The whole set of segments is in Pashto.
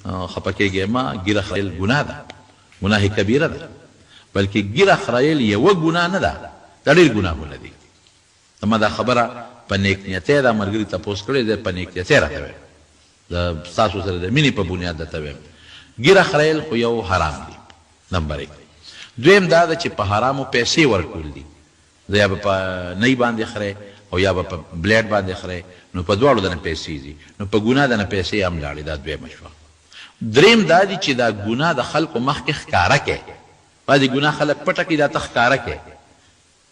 خپه کېږئ مه، ږیره خریل ګناه ده، ګناه کبیره ده، بلکې ږیره خریل یوه ګناه نه ده، دا ډېر ګناهونه دي. زما دا خبره په نېک نیتۍ دا ملګري تپوس کړی زه په نېک نیتۍ راته وایم، د ستاسو سره د مینې په بنیاد درته وایم، ږیره خریل خو یو حرام دي نمبر ایک، دویم دا ده چې په حرامو پیسې ورکول دي، زه یا به په نۍ باندې خرې او یا به په بلیډ باندې خرې نو په دواړو دنه پیسې ځي نو په ګناه دنه پیسې هم لاړې دا دویمه شوه. دریم دا دي چې دا ګناه د خلکو مخکې ښکاره کړې بعضې ګناه خلک پټه کوي دا ته ښکاره کړې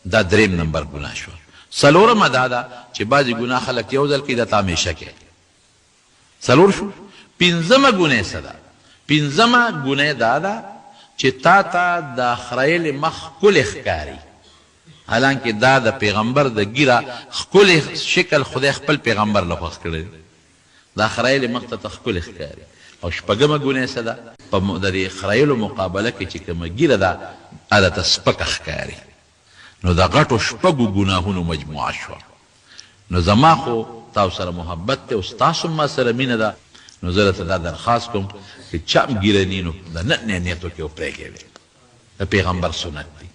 دا دریم نمبر ګناه شوه. څلورمه دا ده چې بعضې ګناه خلک یو ځل کوي دا ته همیشه کوې. څلور شو. پنځمه ګناه څه ده؟ پنځمه ګناه دا ده چې تا ته د خریلې مخ ښکلی ښکاري، حالانکه دا د پیغمبر د ږیره ښکلی شکل خدای خپل پیغمبر له خوښ کړی دی، دا خریلې مخ ته ته ښکلی ښکاري. او شپږمه ګناه څه ده؟ په د دې خریلو مقابله کې چې کومه ږیره ده هغه درته سپکه ښکاري. نو د غټو شپږو ګناهونو مجموعه شوه. نو زما خو تاسو سره محبت دی او ستاسو هم ما سره مینه ده، نو زه درته دا درخواست کوم که چا هم ږیره نی نو د نن نه نیت وکړي او پرېږدی دی، د پیغمبر سنت دی.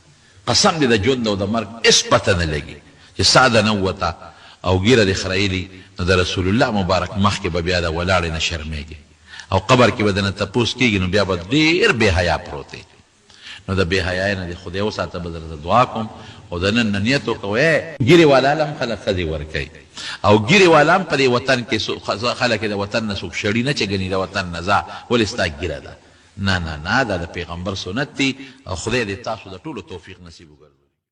قسم دی د ژوند او د مرګ هېڅ پته نه لګي چې ساه د نه ووته او ږیره دې خریلي نو د رسول الله مبارک مخکې به بیا د ولاړې نه شرمېږې او قبر کې به درنه تپوس کېږي نو بیا به ډېر بې حیا پروت یې. نو د بې حیاۍ نه دې خدای وساته بس درته دعا کوم او د نن نه نیت وکوی. ږیرې والا له هم خلک ښځې ورکوي او ږیرې والا هم په دې وطن کې خلک یې د وطن نه څوک شړي نه چې ګني د وطن نه ځه ولې ستا ږیره ده نه نه نه دا د پیغمبر سنت دي او خدای دې تاسو د ټولو توفیق نصیب وګرځوي.